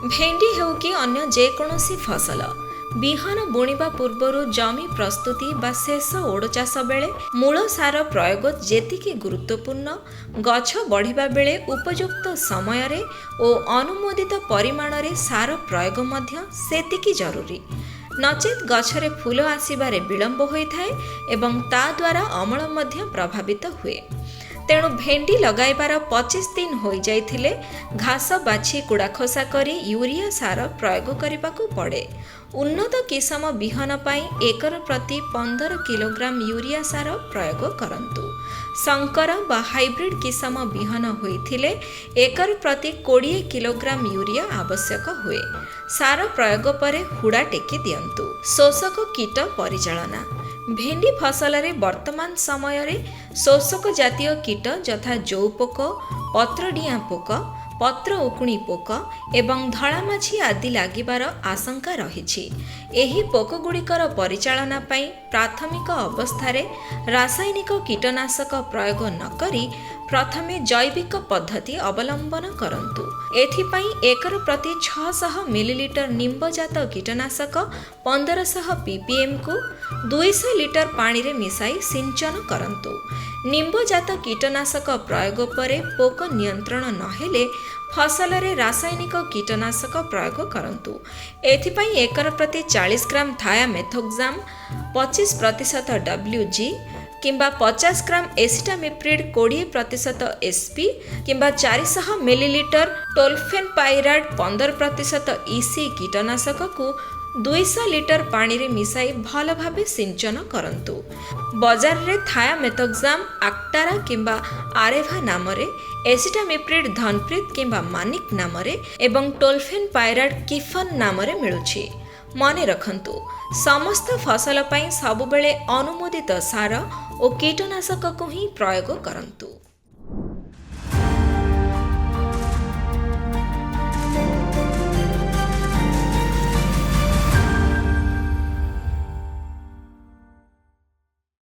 ଭେଣ୍ଡି ହେଉ କି ଅନ୍ୟ ଯେକୌଣସି ଫସଲ, ବିହନ ବୁଣିବା ପୂର୍ବରୁ ଜମି ପ୍ରସ୍ତୁତି ବା ଶେଷ ଓଡ଼ ଚାଷ ବେଳେ ମୂଳ ସାର ପ୍ରୟୋଗ ଯେତିକି ଗୁରୁତ୍ୱପୂର୍ଣ୍ଣ, ଗଛ ବଢ଼ିବା ବେଳେ ଉପଯୁକ୍ତ ସମୟରେ ଓ ଅନୁମୋଦିତ ପରିମାଣରେ ସାର ପ୍ରୟୋଗ ମଧ୍ୟ ସେତିକି ଜରୁରୀ। ନଚେତ୍ ଗଛରେ ଫୁଲ ଆସିବାରେ ବିଳମ୍ବ ହୋଇଥାଏ ଏବଂ ତା ଦ୍ୱାରା ଅମଳ ମଧ୍ୟ ପ୍ରଭାବିତ ହୁଏ। ତେଣୁ ଭେଣ୍ଡି ଲଗାଇବାର 25 ଦିନ ହୋଇଯାଇଥିଲେ ଘାସ ବାଛି କୁଡ଼ା ଖୋସା କରି ୟୁରିଆ ସାର ପ୍ରୟୋଗ କରିବାକୁ ପଡ଼େ। ଉନ୍ନତ କିସମ ବିହନ ପାଇଁ ଏକର ପ୍ରତି 15 କିଲୋଗ୍ରାମ ୟୁରିଆ ସାର ପ୍ରୟୋଗ କରନ୍ତୁ। ଶଙ୍କର ବା ହାଇବ୍ରିଡ୍ କିସମ ବିହନ ହୋଇଥିଲେ ଏକର ପ୍ରତି 20 କିଲୋଗ୍ରାମ ୟୁରିଆ ଆବଶ୍ୟକ ହୁଏ। ସାର ପ୍ରୟୋଗ ପରେ ହୁଡ଼ା ଟେକି ଦିଅନ୍ତୁ। ଶୋଷକ କୀଟ ପରିଚାଳନା। ଭେଣ୍ଡି ଫସଲରେ ବର୍ତ୍ତମାନ ସମୟରେ ଶୋଷକ ଜାତୀୟ କୀଟ ଯଥା ଜଉ ପୋକ, ପତ୍ରଡିଆଁ ପୋକ, ପତ୍ର ଉକୁଣି ପୋକ ଏବଂ ଧଳାମାଛି ଆଦି ଲାଗିବାର ଆଶଙ୍କା ରହିଛି। ଏହି ପୋକଗୁଡ଼ିକର ପରିଚାଳନା ପାଇଁ ପ୍ରାଥମିକ ଅବସ୍ଥାରେ ରାସାୟନିକ କୀଟନାଶକ ପ୍ରୟୋଗ ନକରି ପ୍ରଥମେ ଜୈବିକ ପଦ୍ଧତି ଅବଲମ୍ବନ କରନ୍ତୁ। ଏଥିପାଇଁ ଏକର ପ୍ରତି 600 ମିଲିଲିଟର ନିମ୍ବଜାତ କୀଟନାଶକ 1500 ପିପିଏମ୍କୁ 200 ଲିଟର ପାଣିରେ ମିଶାଇ ସିଞ୍ଚନ କରନ୍ତୁ। ନିମ୍ବଜାତ କୀଟନାଶକ ପ୍ରୟୋଗ ପରେ ପୋକ ନିୟନ୍ତ୍ରଣ ନହେଲେ ଫସଲରେ ରାସାୟନିକ କୀଟନାଶକ ପ୍ରୟୋଗ କରନ୍ତୁ। ଏଥିପାଇଁ ଏକର ପ୍ରତି 40 ଗ୍ରାମ ଥାୟାମେଥୋକ୍ସାମ୍ 25% ଡବ୍ଲ୍ୟୁ ଜି କିମ୍ବା 50 ଗ୍ରାମ ଏସିଟାମିପ୍ରିଡ୍ 20% ଏସ୍ପି କିମ୍ବା 400 ମିଲିଲିଟର ଟୋଲଫେନ୍ ପାଇରାଡ୍ 15% ଇସି କୀଟନାଶକକୁ 200 ଲିଟର ପାଣିରେ ମିଶାଇ ଭଲ ଭାବେ ସିଞ୍ଚନ କରନ୍ତୁ। ବଜାରରେ ଥାୟାମେଥୋକ୍ସାମ୍ ଆକ୍ଟାରା କିମ୍ବା ଆରେଭା ନାମରେ, ଏସିଟାମିପ୍ରିଡ୍ ଧନପ୍ରୀତ କିମ୍ବା ମାନିକ ନାମରେ ଏବଂ ଟୋଲଫେନ୍ ପାଇରାଡ୍ କିଫନ୍ ନାମରେ ମିଳୁଛି। ମନେ ରଖନ୍ତୁ, ସମସ୍ତ ଫସଲ ପାଇଁ ସବୁବେଳେ ଅନୁମୋଦିତ ସାର ଓ କୀଟନାଶକକୁ ହିଁ ପ୍ରୟୋଗ କରନ୍ତୁ।